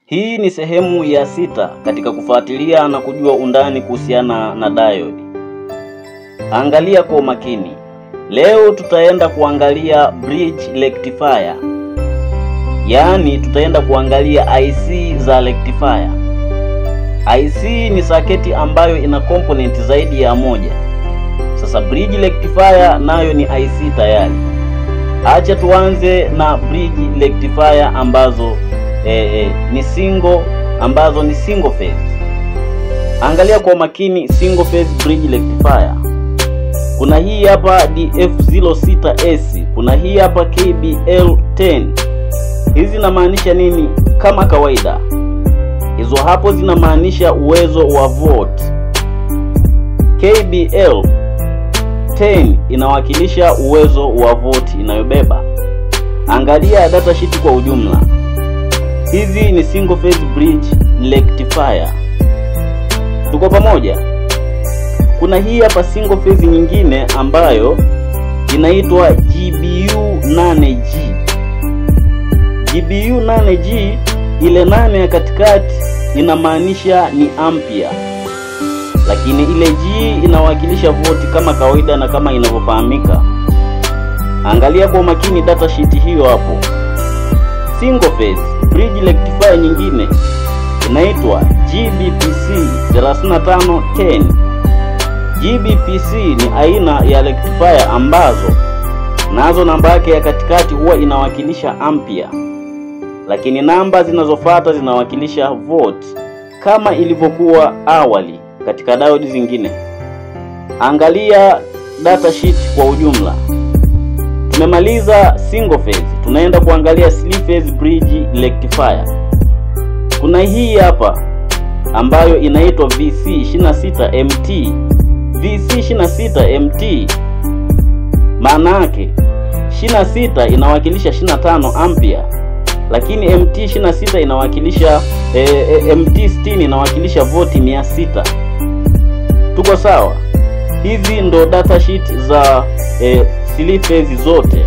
Hii ni sehemu ya 6 katika kufuatilia na kujua undani kuhusiana na diode. Angalia kwa umakini. Leo tutaenda kuangalia bridge rectifier. Yaani tutaenda kuangalia IC za rectifier. IC ni saketi ambayo ina component zaidi ya moja. Sasa bridge rectifier nayo ni IC tayari. Acha tuanze na bridge rectifier ambazo ni single, ambazo ni single phase. Angalia kwa makini single phase bridge rectifier. Kuna hii hapa DF06S, kuna hii hapa KBL10. Hizi zinamaanisha nini? Kama kawaida, hizo hapo zinamaanisha uwezo wa volt. KBL10 inawakilisha uwezo wa volt inayobeba. Angalia datasheet kwa ujumla. Hizi ni single phase bridge rectifier. Tuko pamoja? Kuna hii hapa single phase nyingine ambayo inaitwa GBU8G. GBU8G, ile 8 ya katikati inamaanisha ni ampere, lakini ile G inawakilisha volt kama kawaida na kama inavyofahamika. Angalia kwa makini datasheet hiyo hapo. Single phase bridge rectifier nyingine inaitwa GBPC 3510. GBPC ni aina ya rectifier ambazo nazo namba yake ya katikati huwa inawakilisha ampere, lakini namba zinazofuata zinawakilisha volt kama ilivyokuwa awali katika diode zingine. Angalia datasheet kwa ujumla. Tumemaliza single phase, tunaenda kuangalia three phase bridge rectifier. Kuna hii hapa ambayo inaitwa VC26MT. VC26MT maana yake 26 inawakilisha 25 ampere, lakini MT26 inawakilisha MT60 inawakilisha volti 600. Tuko sawa? Hizi ndo datasheet za three phase zote.